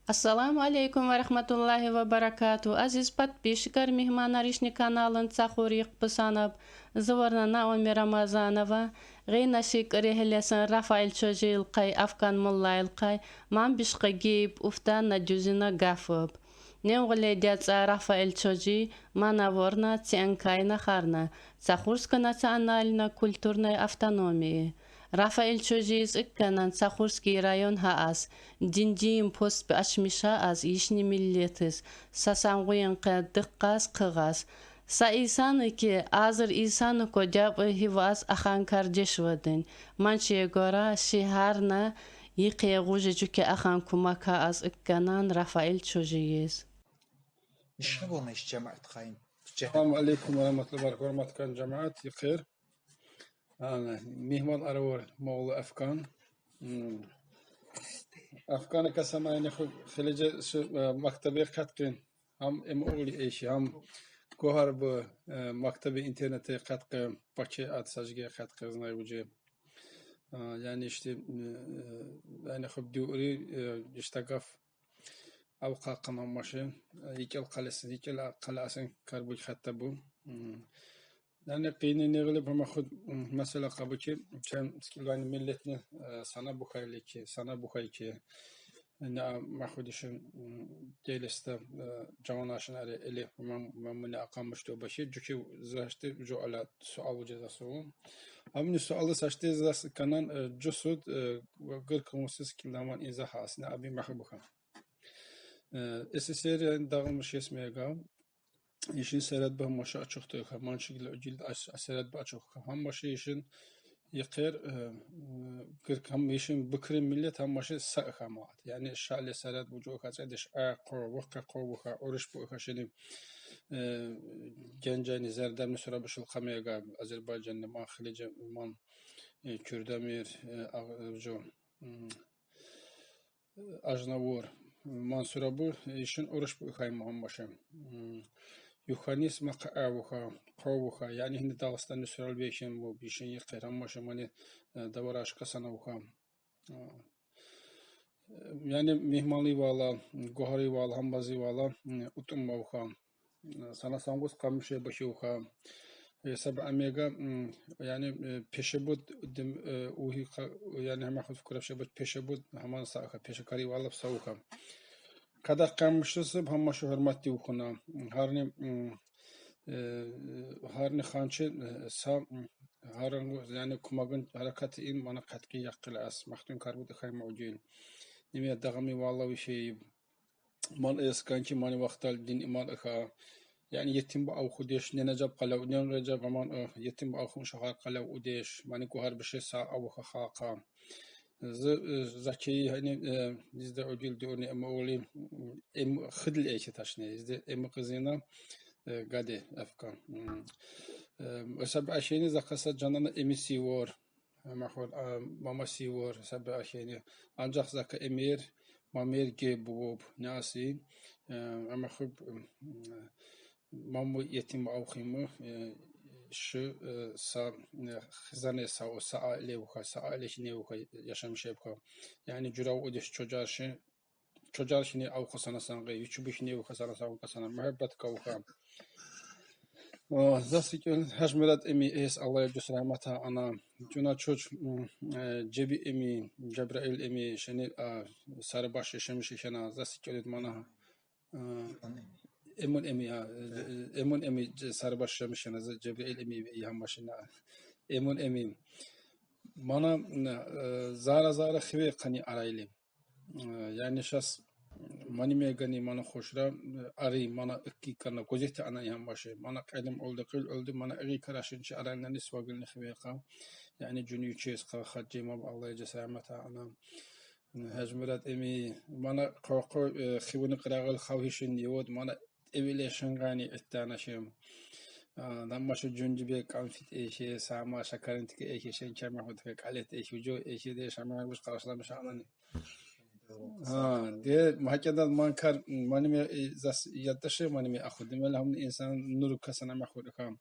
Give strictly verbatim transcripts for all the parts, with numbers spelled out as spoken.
Ассаламу алейкум ва рахматуллахи ва баракату. Азиз подписчикар, мегьманар, ишни каналын цахур йикъ писанаб. Зи варна Наоми Рамазанова. Гъена шикьри гьелесин Рафаэль Чожийилкъай, Афкан Муллайилкъай, ман бишкъи гиб, уфтана, дюзина гаф иб. Нин гъуледя цӀа Рафаэль Чожий, мана ворна ценкайна харна, Цахурская национальная культурная автономия. Рафаэль Чожийиз икканан Цахурский район гьа аз, дин-дин пост пи ачмиша аз йишни миллетиз, са сангъуин къе дыкъаз, хъыгъаз. Са инсан ики, азир инсан ики дяб и гьива аз ахан кардеш вадин. Ман чиегора ши гьарна йикъе гъужи жуке ахан кумака аз икканан Рафаэль Чожийиз. Нишхъа бона иш жамаат хайин. Ассаламу алейкум ва рахматуллахи ва баракатугь. Гьурмат кан жамаат, йикъер. Ана, мегьман аравур ма улу Афкан. М. Афкана касамайни ху-, хилиже шу, э, мактабе къаткъин. Гьам эм угъли эши, гьам гугьар бу, э, мактаби интернете къаткъи, паче ат сажге къаткъи, знай вуже. А, яни ишти, э, яни хуб дюри, э, ишта гаф. Ав къакъан машин, э, йикӀел къалесин, йикӀел къалесин карбуч хатта бу. М. Яни къини негъли бу махуд, м, масала къабучи, чан скилвани миллетни, э, сана бухайличи, сана бухайчи. Яни а махуд ишин, м, делиста, э, жаванашин ари эли мам-, мамуни акъаммуш то баши, жуки зашти жо ала суал вуже засу. Амни суалы сашти зас канан, э, жусуд, э, гыр кумусиз скилдаман иза хасна аби махбуха. Э, СССР дагъылмыш есмега. Ишин серед ба маша ачухту, хаман шигли ужилд ас-, серед ба ачух. Хаман маша ишин йикъер, э, гыр хам ишин бикри миллет, хаман маша са хамат. Яни шали серед бу жо хацедеш а къо, вахка къо, ваха, уриш бу хашини, э, генжани зердамни сура бишил къамега, Азербайжанни ман хилиже ман, э, Кюрдамир, э, а-, жо, м, Ажнавур, Мансура бу, ишин уриш бу хай мугьаммаши. М, юханис мака авуха, къовуха, яни гьинди Дагъыстан нусрал бешин бу, бишин йикъер, аммаши мани, э, давараш касанавуха. А, э, яни мегьманли вала, гугьари вала, гьамбази вала, м, утум мавха. Сана сангъус къамише башивха. Э, саб амега, м, яни, э, пешебуд дим, э, угьи ка-, яни гьама худ фикра пешебуд, пешебуд гьаман саха, пешекари валаб сауха. Къадагъ къамишиси гьама шу гьурмат дивхуна. Гьарни, м, э, гьарни ханчи, э, са, м, гьарангу, яни кумагин гьаракат ин мана къаткъи якъил ас. Махтун карбуд хай мавжин. Ниме дагъами вала вишейиб. Ман эсканчи мани вахтал дин иман аха. Яни етим ба авхудеш, ненежаб къалав, ненгъежаб аман, э, етим ба авхун шагьар къалав удеш. Мани гугьар бише са авха хака. Зи, э, закей, яни, э, изде удил дурни эм угъли, эм хидл эчи ташне, изде эм къизина, э, гаде Афкан. М. Э, эсаб ашени закаса жанана эмиси вор. Махуд, а, мамаси вор, саб ахени. Анжах зака эмир, мамир ге бубуб, няси, э, амахуб, м, маму етим авхиму, э, шу, э, са, э, хизане са, са аиле вуха, са аиле шине вуха, яшам шебха. Яни журав удиш чожарши, чожаршини авха сана санги, ючубишни вуха сана санги сана, мухаббат кавха. О, засикел, Гьажмурад эми эс, Аллагь жус рагьмата ана. Жуна чуч, м, э, Жеби эми, Жабраил эми, шени, а, сарбаш шемиш шена, засикел мана. Э, Эмун эми, а, э, Эмун эми, ж-, сарбаш шемиш шена, з-, Жабраил эми, яхмашина. Эмун эми. Мана, э, зара-зара хиве къани арайли. Э, яни шас мани мегани мана хушра, э, ари мана икки кана гозете ана ягъмаши. Мана къадим олду, къил олду, мана иги карашинчи араннани свагилни хивеха. Яни жуни ючес ха хаджи маб Аллагь жасамата ана. Гьажмурад эми, мана къо-къо, э, хивуни къирагъил хавгьишин йивуд, мана эвиле шангъани иттанашим. А, наммаша жунжибе къанфит эше, сама шакаринтики эше, шенчама худка къалет эше, жо эше де шамагъар буш къаршламыш анани. А, де, македан манкар, маними, э, зас, яддашы маними ахуд. Демели, гьамни инсан нур касана махуд хам.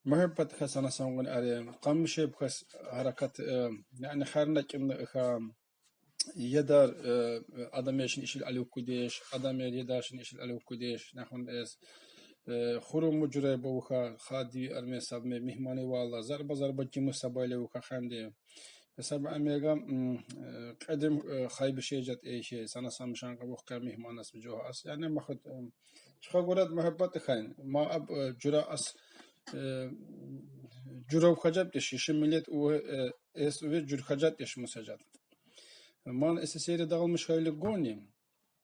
Мухаббат касана сангъун ари. Къамишеб кас гьаракат, э, яни гьарна кимни хам. Едар, э, адамершин ишил алив кудеш, адамер едаршин ишил алив кудеш, нахун эс, э, хуруму джурай бовха, ха диви арме сабме, михмани вала, зарба-зарба киму сабайле вуха хамди. Э, саб амега, м, э, къедим, э, хайби шеджат эйхе, сана самшан къабух ка михманас бджо ас. Яни махут, э, чха гурат мухаббат хайн, ма аб, э, джура ас, э, джура вхаджат деш, иши миллет у, э, эс уве джур хаджат деш мусаджат. Ман эсэсэри дагъылмыш хайли гони,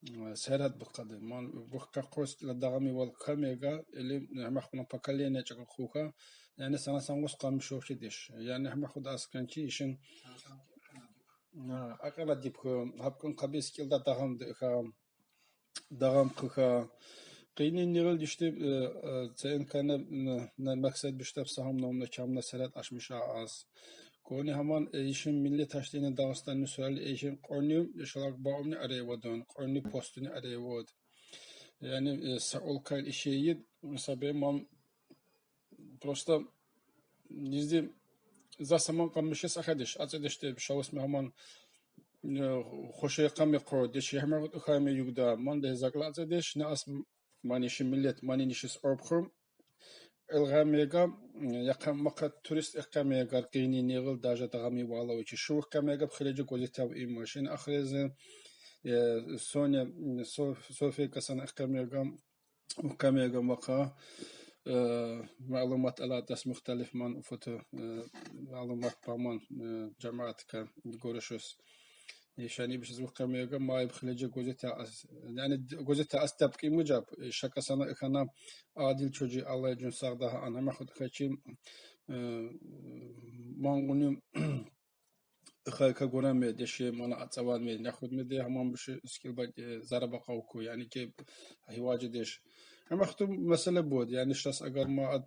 э, серат бухкады. Ман бухка къост ла дагъами вал камега, или, э, махна поколение чакъы хуха, яни сана сангус къамыш охи деш. Яни махуда асканчи ишин, а, акъала дипху, хапкын къабис килда дагъам дыха, дагъам къыха. Къыйни нигъил дишти, э, э, цеен кана, м, на максат биштаб сахам номна чамна серат ашмыша ас. Кони хаман, э, ишин милли таштини Дагъыстан нусрали эйхин къони шалак баумни аревадон, къони постуни аревад. Яни, э, саул кан ишеид, сабе ман просто низди за саман къаммишес ахадеш, ацадеш де шалыс мехман, э, хоше къаме къо, деш яхмагъут ухаме югда, ман де закла ацадеш, на ас мани ши миллет, мани нишис обху. Элгъамега, м, яха маха турист экъамега къыйни нигъил даже дагъами вала учи. Шу къамега бхиледжи гозетав им машин ахрезин, э, Соня, м, Соф-, София касан экъамега, Камега маха, э, малумат ала дас мухталиф ман фото, э, малумат паман, э, джамаатка горшус. Ишани биш звук камега маиб хиледжи гозета ас, яни д-, гозета ас тапки муджаб, э, шака сана ихана адил чоджи Аллай джун сагъда ана махут хачи, э, мангуни хайка гураме деше мана ацаван ме, нахуд ме де хаман биши скилба, э, зараба къавку, яни ке хиваджи деш. Ама хту масала буд, яни шас агар ма ад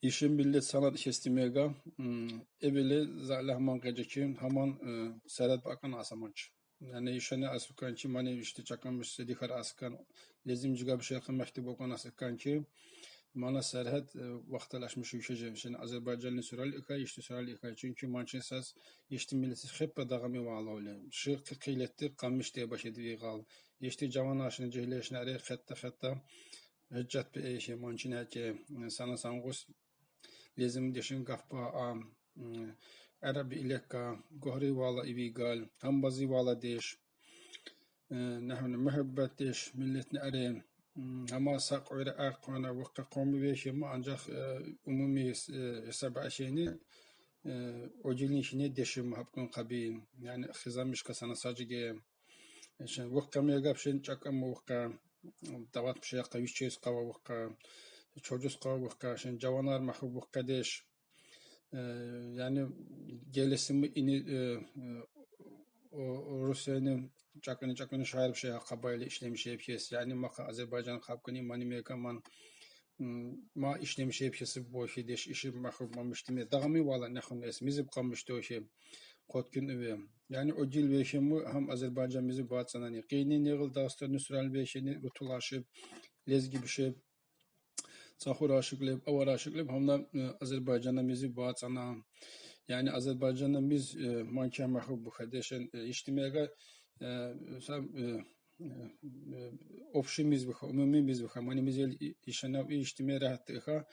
ишин миллет санат хестимега, м, эвели за ала хаман къеджеки, хаман, э, серат бакъан асаманч. Яни ишани асуканчи мани ишти чакамыш седихар аскан, лезим джига биши къымахти бокъан асуканчи, мана серхет, э, вахталашмыш ушеджем. Шин Азербайджанни сурал иха, ишти сурал иха. Чунки манчи сас ишти миллетис хеппа дагъами валауле. Ши къы-, къыйлетти къаммиш де баши двигал. Ишти джаван ашни, джихлешни аре хетта, хетта. Хеджат бе эйхе манчи не ке, э, сана сангус лезим дешин гафпа а, м, араби илекка, гохри вала ивигал, хамбази вала деш. Э, нахуни мухаббат деш, миллетни аре, м, хама сакъ уйра акъ къона вакъа къоми вехи ма анджах, э, умуми, э, хисаб ашени, э, оджилни хине дешим хапкун къабин. Яни хизамишка сана саджиге. Шин вакъа мегаб шин чакъам вакъа, дават биши якъа вичез къава вакъа, чоджуз къава вакъа, шин джаванар махуб вакъа деш. Э, яни гелесими ини, э, э, о, о Русияни чакъыны, чакъыны шаир биши къабайли ишлемиш епхес. Яни маха Азербайджан хапкыни мани мекаман, м, ма ишлемиш епхеси бохи деш иши махуб мамыштиме. Дагъами вала нахун эс, мизиб къамышти охи, къоткин уве. Яни о дил вехи му хам Азербайджан мизиб бацанани. Къыйни нигъил Дагъыстан нусрал вехини рутулашиб, лезги бишиб, цахур ашиклеб, авар ашиклеб, хамна, э, Азербайджана мизи бацана. Яни Азербайджана миз, э, манча махуб бухадешен, э, иштимега, э, сам, э, э, э, общий миз буха, умуми миз буха, мани мизел и-, ишанав и иштиме рахат иха.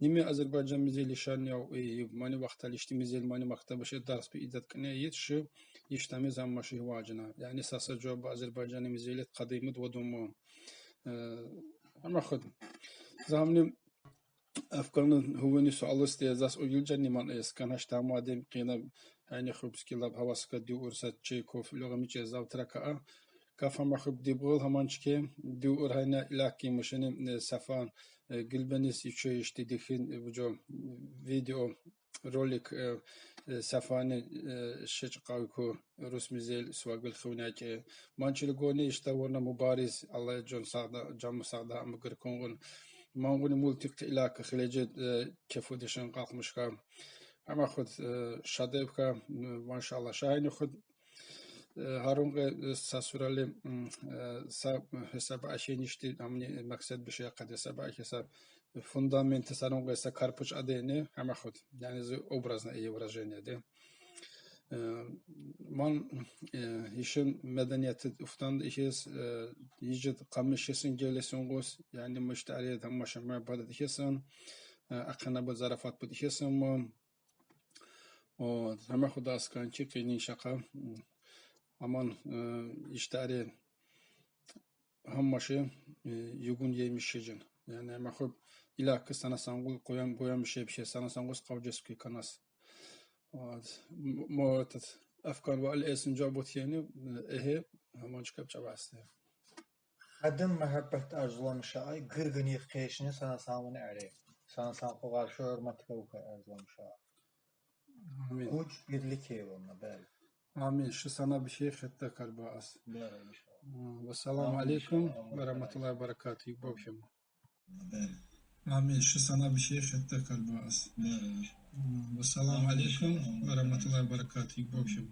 Ними Азербайджан мизел ишанав и, мани вахтал ишти мизел, мани мактаб баше дарс би идат кне ит, ши иштами замма ши важна. Яни саса джоба Азербайджан мизелет къадимит вадуму. Э, ама худ. Замни Афган хувени суалыс те зас угилджани ман эс, кан хаш тамадим къина, хайни хуб скилаб хаваска ди урсат чей кофе логами чей завтрака а. Кафа махуб дибгъыл хаманчке, ди ур хайна илаки мушени, э, сафан, э, гилбенис ичо ишти дихин, э, буджо, э, видео ролик, э, э, сафани, э, шеч къавку рус мизел свагыл хывняке. Манчили гони ишта ворна мубариз, Аллай джон сагъда, джаму сагъда амгыр кунгун. Мангуни мультик илака хиледжи, э, кефу дешен къалкъмышха. Ама худ, э, шадевка, м, машалла, шайни худ, э, Харун къе, э, са сурали, м, э, са, э, хесаб ашеништи, амни, э, максат биши къаде саба хесаб фундаменты сарун къеса карпуч адени, ама худ. Яни зы образное её выражение, да. Ман, э, ишин меденияти уфтан дихес, э, ижит къамиш хесин гелесин гос, яни мыштари тамаша мабадат хесин, э, акъана бу зарафат бу хесин мо. О, тамаха худас канчи къинин шака. М, аман, э, иштари гьаммаши, э, югун емиш шежин. Яни ма хуб илаки сана сангул къоям, къоям шебше, сана сангус къавжес ки канас. Вот. М-, мо этот афкан ва ал эсин жабут яни, э, эхе, гьаман чкаб чабасте. Къадим мугьаббат арзуламиша ай, гыргыни къешни сана самуни ари. Сана сам къугъар шу гьурмат кавка арзуламиша. Амин. Гуч бирлик эвална, бели. Амин. Шу сана биши хетта карбаас. Бели, иншалла. М, вассаламу алейкум ва рагьматуллагьи ва баракатугь. Бобшим. Бели. Амин. Шу сана биши хетта карбаас. Бели. М, вассаламу алейкум ва рагьматуллагьи ва баракатугь. Бобшим.